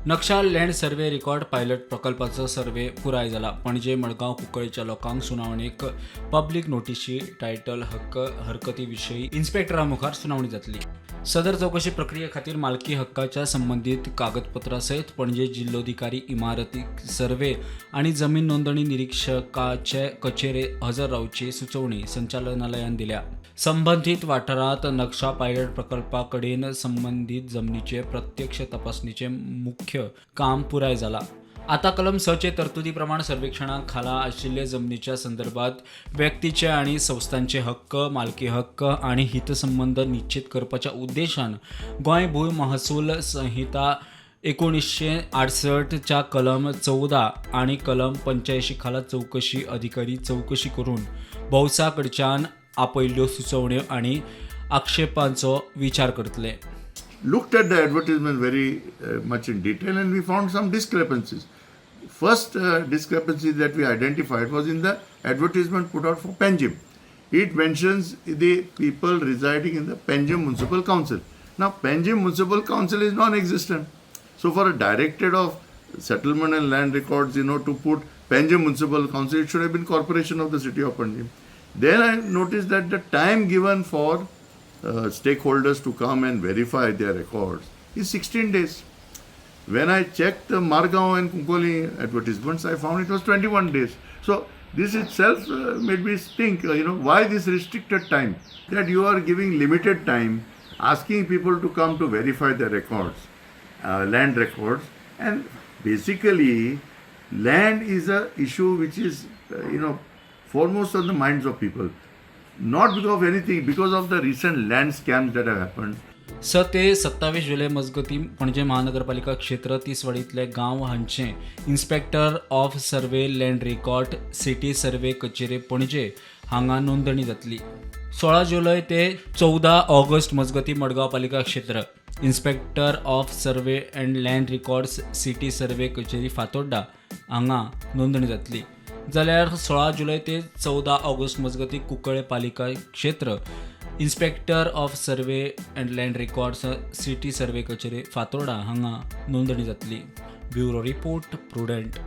नक्षा land survey record pilot प्रकल्पाचो survey पुराय जाला. पणजे, मडगांव, कुंकळेच्या लोकांक सुनावणेक पब्लीक नोटीशी टायटल हक्क हरकती विशीं इन्स्पेक्टरा मुखार सुनावणी जातली. सदर चौकशी प्रक्रिये खातीर मालकी हक्काच्या संबंदीत कागदपत्रां सयत पणजे जिल्लोधिकारी इमारती सर्वे आनी जमीन नोंदणी निरीक्षकाचे कचेरे हजर रावची सुचोवणी संचालनालयान दिल्या. संबंदीत वाठारांत नक्षा पायलट प्रकल्पा कडेन संबंदीत जमनीचे प्रत्यक्ष तपासणीचे मुख्य काम पुराय जाला. आता कलम 6 चे तरतुदी प्रमाण सर्वेक्षणा खाला आशिल्ले जमनीच्या संदर्भात व्यक्तीचे आणि संस्थांचे हक्क, मालकी हक्क आणि हितसंबंध निश्चित करपाच्या उद्देशान गोंय भूंय महसूल संहिता 1968च्या कलम 14 आणि कलम 85 खाला चौकशी अधिकारी चौकशी करून भौसा कडच्यान आपयल्ल्यो सुचोवण्यो आनी आक्षेपांचो विचार करतले. Looked at the advertisement very much in detail and we found some discrepancies. First discrepancy that we identified was in the advertisement put out for Panjim. It mentions the people residing in the Panjim Municipal Council. Now, Panjim Municipal Council is non existent. So, for a directorate of settlement and land records to put Panjim Municipal Council, it should have been Corporation of the City of Panjim. Then I noticed that the time given for stakeholders to come and verify their records is 16 days. When I checked the Margao and Cuncolim advertisements, I found it was 21 days. So this itself made me think, why this restricted time? That you are giving limited time, asking people to come to verify their records, land records, and basically, land is a issue which is foremost on the minds of people. Not because of anything, because of the recent land scams that have happened. 6 ते 27 जुलय मजगतीं पणजे महानगरपालिका क्षेत्र, तिसवाडींतले गांव हांचे Inspector of Survey Land Record, City Survey कचेरे, Panaji हांगा नोंदणी जातली. 16 जुलय ते 14 ऑगस्ट मजगतीं मडगांव पालिका क्षेत्र, Inspector of Survey and Land Records, City Survey कचेरी, फातोड्डा हांगा नोंदणी जातली. जाल्यार 16 जुलय ते 14 ऑगस्ट मजगतीं कुंकळे पालिका क्षेत्र, Inspector of Survey and Land Records, City Survey कचेरी, फातोर्डा हांगा नोंदणी जातली. Bureau report, prudent.